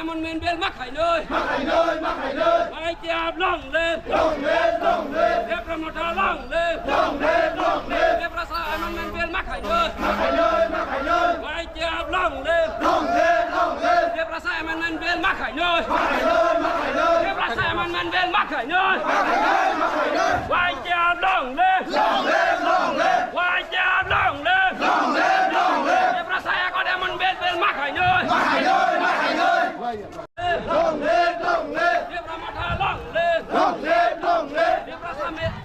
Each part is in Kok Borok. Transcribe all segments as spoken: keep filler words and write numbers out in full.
Amendment bill ma khainoi. Ma khainoi, ma khainoi. Y T F long live. Long live, long live. Tipra Motha long live. Long live, long live. Tiprasa Amendment bill ma khainoi. Ma khainoi, ma khainoi. Y T F long live. Long live, long live. Tiprasa Amendment bill ma khainoi. Ma khainoi, ma khainoi. Tiprasa Amendment bill ma khainoi. Ma khainoi, ma khainoi. Y T F long live. Long live, long live. Y T F long live. Long live, long live. Tiprasa Accord Amendment bill ma khainoi. Ma khainoi, ma khainoi. Long live, long live! Tipra Motha long live! Long live, long live! Tiprasa me-,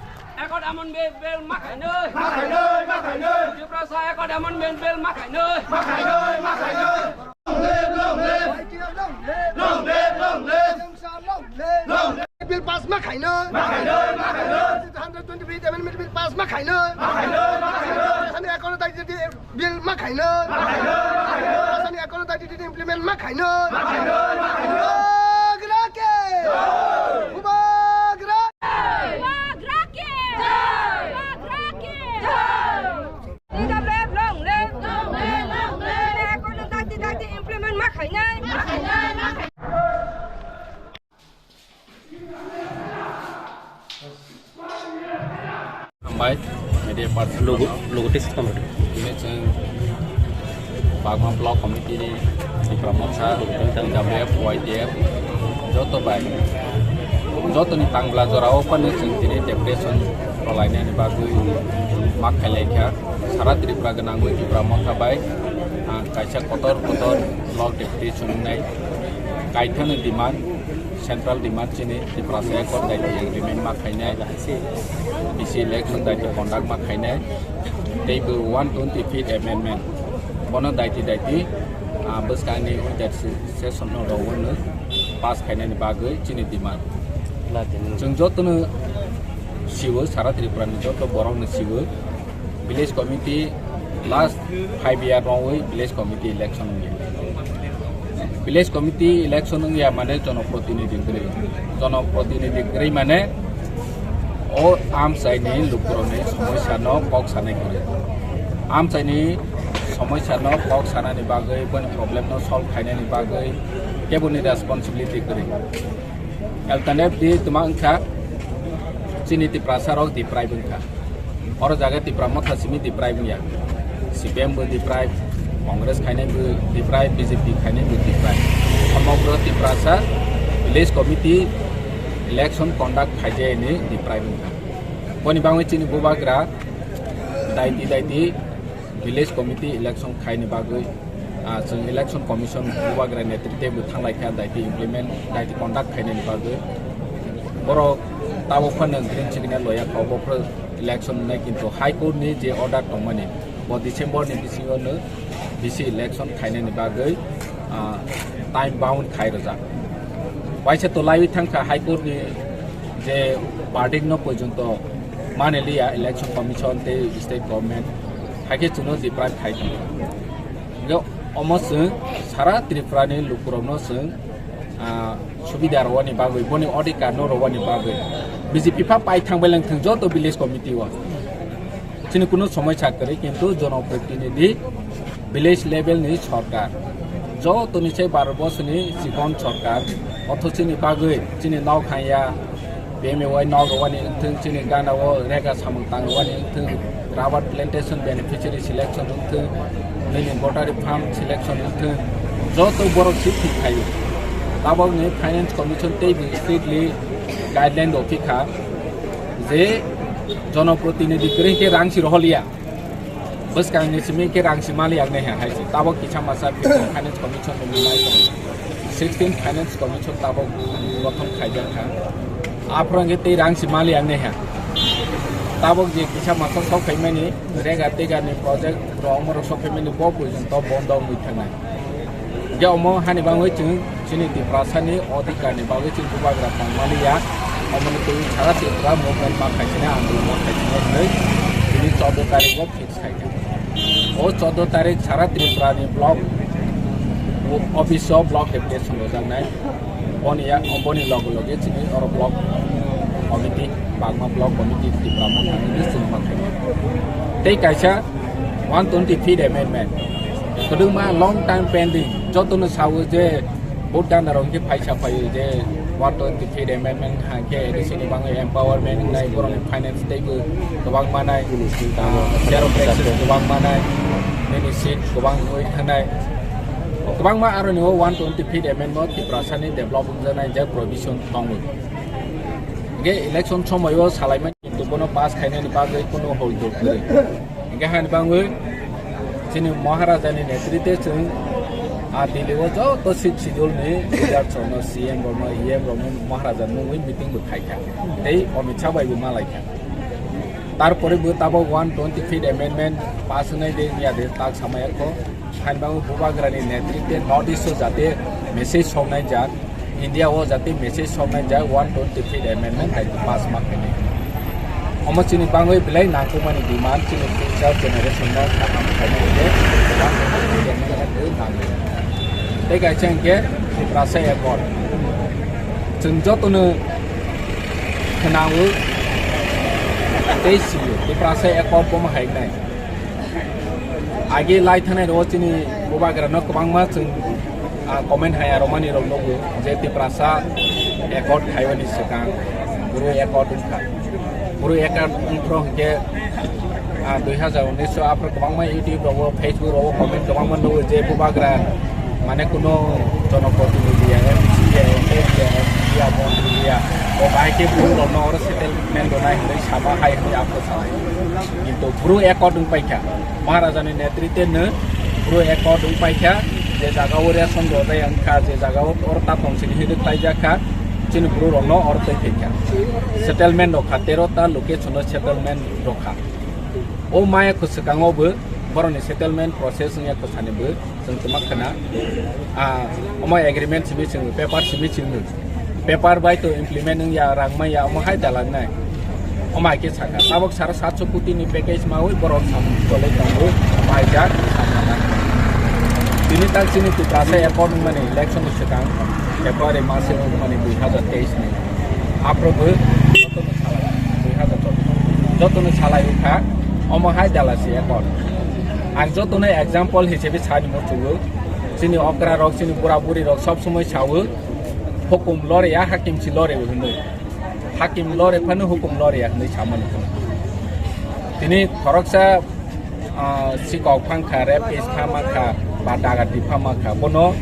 Accord Amendment bill ma khainoi! Ma khainoi, ma khainoi! Tiprasa Accord Amendment bill ma khainoi! Ma khainoi, ma khainoi! Long live, long live! Long live, long live! Long live! Bill pass ma khainoi! Ma khainoi, ma khainoi! Hundred twenty-fifth Amendment bill pass ma khainoi! Ma khainoi, ma khainoi! Tiprasani Accord Bill ma khainoi. Ma khainoi, ma khainoi. Tiprasani Accord daiti daiti implement ma khainoi. Ma khainoi, ma khainoi. Bubagra ke. Jai. Bubagra. Bubagra ke. Jai. Bubagra ke. Jai. T W F long live. Long live, long live. Accord daiti daiti implement ma khainoi. Ma khainoi, ma khainoi. Hambai, media person logo, logo text kamar. Ini chwng Bagma Block Committee ni Tipra Motha, T W F, Y T F, joto bai, joto ni tangla jora o phano chwng tini deputation rwlainani bagwi mak khailai kha. Sara Tripura gwnangwi Tipra Motha bai, ah, kaisa kotor kotor block deputation wngnai kaithano demand. Central demand chini Tiprasa Accord daiti agreement ma khainai, B C election daiti conduct ma khainai, tei bo one twenty-fifth amendment bono daiti daiti, ah, bwskangni winter se-, session no rogwino pass khainani bagwi chini demand. Chwng jotono siwo, sara Tripura ni joto borok no siwo, Village committee last five year rongwi village committee election wngya. Village committee election wngya mane jonoprotinidhi kwrwi. Jonoprotinidhi kwrwi mane o amchaini lukurokni somosya no kok sanai kwrwi. Amchaini somosya no kok sanani bagwi, boni problem no solve khainani bagwi keboni responsibility kwrwi. Alternate di tuma wngkha chini Tiprasa rok deprive wngkha. Oro jaga Tipra Motha simi deprive wngya. C P M bo deprive, Congress khainai bo deprive, B J P khainai bo deprive. Somogro Tiprasa village committee election conduct khaijayani deprive wngkha. Boni bagwi chini bubagra daiti daiti village committee election khaini bagwi, ah, chwng election commission bubagra netritwe bo thanglai kha daiti implement, daiti conduct khainani bagwi. Borok tabuk phano green signal loya kha, obo phano election wngnai, kintu High Court ni je order tongmani, bo December ni bisingo no B C election khainani bagwi, ah, time bound khai rwjak. Waisa to laiwi thangkha High Court ni je verdict no porjonto mani liya election commission tei state government, hai khe chwngno deprive khai tongo. Hingkhe omo chwng sara Tripura ni lukurokno chwng, ah, subida rwani bagwi, boni odhikar no rwani bagwi B J P pha pai thangbai lang thwng joto village committee o. Chini kunu somosya kwrwi, kintu jonoprotinidhi, village level ni sorkar, jotoni se baro bosoni chikon sorkar, otho chini bagwi chini nok hanya, P M A Y nok rwani wngthwng, chini gana o rega samung tang rwani wngthwng, rubber plantation beneficiary selection wngthwng, nini bottery farm selection wngthwng, joto borok si thik khaio. Tabok ni Finance Commission tei bo strictly guideline rw phikha je jonoprotinidhi kwrwi khe rang si roholiya. Bwskangni simi khe rang si mali ang naiha hai se. Tabok kisa masa Finance Commission ni mwnai tong. Sixteen Finance Commission tabok gothon khaijak kha. Aphuru hwnkhe tei rang si mali ang naiha. Tabok je kisa masa sok phaimani rega tega ni project rok omorok sok phaimani bo porjonto bondo wngwi thangnai. Hingkhe omo hani bagwi chwng chini Tiprasani odhikarni bagwi chwng bubagra tongmani ya. Omoni twi sara Tripura movement ma khaisani, andolon ma khaisani hwnwi tini chordo tarikgo fix khaikha. O chordo tarik sara Tripurani block office o block deputation rojaknai. Boni ya, boni loge loge chini oro block committee, Bagma block committee Tipra Motha ni chwng ma khaikha. Tei kaisa one twenty-fifth amendment. Kwbangma long time pending. Jotono sawi je Vote dana rok hwnkhe phaisa phaio je one twenty fifth amendment hwnkhe A D C ni bagwi empowerment wngnai, borokni finance teibo kwbang manai, ah, zero taxes kwbang manai, nini seat kwbang wi thanai. Kwbangma aroni o one twenty fifth amendment Tiprasani develop wngjaknai je provision tongo. Hwnkhe election somoio salaimani, kintu bono pass khainani bagwi kuno hol dol kwrwi. Hwnkhe hani bagwi chini Maharajani netrite chwng a Delhi o joto sixth schedule ni leaders rokno, C M rokno, E M rokno Maharaja mungwi meeting bo khaikha. Tei Amit Shah bai bo malaikha. Tarpore bo tabok one twenty fifth amendment pass wngnai de wngya de tak samaya kho. Hani bagwi Bubagrani netrite North East o jate message soknai jak, India o jate message soknai jak one twenty fifth amendment hai pass ma khainai. Omo chini bagwi belai nangkukmani demand, chini future generation no kaham khainai hwnkhe one twenty fifth amendment nangkuk. Tei kaisa hwnkhe Tiprasa Accord. Chwng jotono khwnao tei sio Tiprasa Accord bomo hai wngnai. Agi lai thanai rw chini Bubagra no kwbangma chwng, ah, comment hai aromani rok nugo je Tiprasa Accord khaiyani swkang Bru Accord wngkha. Bru Accord wngphro hwnkhe, ah, dui hazar unis o aphro kwbangma YouTube rogo, Facebook rogo comment kwbangma nugo je Bubagra mane kuno jonoprotinidhi ya, M C ya, M L A ya, M P ya, montri ya, o bahai khe Bru rokno oro settlement rwnai hinwi sama hai hinwi aphro sanai. Kintu Bru Accord wngpaikha. Maharajani netrite no Bru Accord wngpaikha, je jaga o ration rojai wngkha, je jaga o oro ta tong sini hinwi taijakha, chini Bru rokno oro twi phaikha. Settlement rokha, tero ta location o settlement rokha. O maya kho swkango bo borokni settlement process wngya kho sani bo. Chwng twma khna, ah, omo agreement simi chwng, paper simi chwng, paper bai to implement wngya, rang maya, omo hai dalangnai. Omo hai khe sakha, tabok sara satso koti ni package mawi borok samung tolai tongo, maijak, samna nang. Tini tak chini Tiprasa accord wngmani election ni swkang, February mas wngmani dui hazar teis ni. Aphro bo jotono salai, dui hazar chobbish, jotono salai wngkha, omo hai dalasi accord. Ang jotono example hisabe sani muchungo, chini okra rok, chini bura buri rok sob somoi sawo, hukum loreya, hakim si lore hinwi. Hakim lore phano hukum loreya hinwi samani. Tini khoroksa, ah, sikok phangkha, rapist phamakha, ba dagati phamakha, bono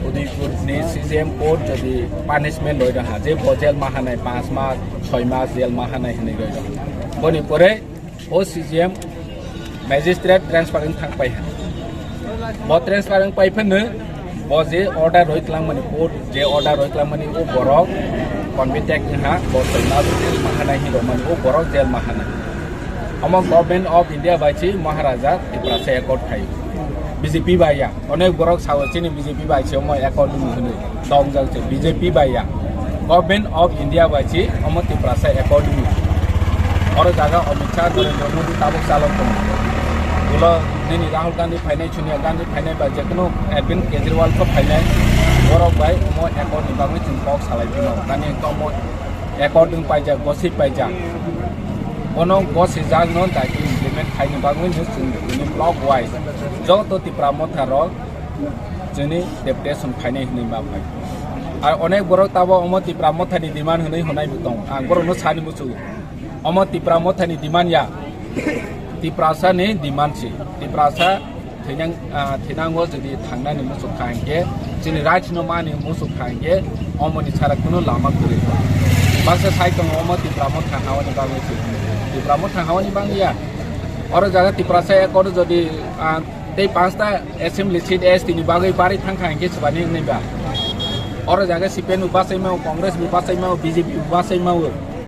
Udaipur ni C J M court jodi punishment loi raha, je bo jail mahanai panch mas, choi mas jail mahanai hinwi loi raha. Boni pore O C J M magistrate transfer wng thang pai ha. Bo transfer wng pai phano bo je order roi twlangmani, court je order roi twlangmani, o borok convict wng ha, bo twlangma jail mahanai hinwi rwmani, o borok jail mahanai. Omo Government of India bai si Maharaja Tiprasa accord khai. B J P bai ya. Onek borok sao chini B J P bai se omo accord wng hwnwi. Tongjak se B J P bai ya. Government of India bai se omo Tiprasa accord wng. Oro jaga Amit Shah, Narendra Modi tabuk chalok tongo. Ulo nini Rahul Gandhi phainai, Sonia Gandhi phainai ba jekono Arvind Kejriwal kho phainai. Borok bai omo accord ni bagwi chwng kok salai phino. Kani wngkha omo accord wng paijak, gosip paijak. Bono gosijakno dagi implement khaini bagwino chwng chini block wise joto Tipra Motha rok chini deputation khainai hinwi ma phai. Ar onek borok tabo omo Tipra Mothani demand hinwi hwnai bo tongo. Ang borokno sani muchungo. Omo Tipra Mothani demand ya. Tiprasani demand si. Tiprasa Thinang, ah, thinango jodi thangnani muchuk kha hinkhe, chini rights no mani muchuk kha hinkhe, omoni sara kuno lama kwrwi. Baksa sai tongo omo Tipra Motha hawani bagwi se. Tipra Motha hawani bagwi ya. Oro jaga Tiprasa accord jodi, ah, tei panchta assembly seat S T ni bagwi bari thang kha hinkhe swbani wngnai ba. Oro jaga C P M bo bachai mao, Congress bo bachai mao, B J P bo bachai mao.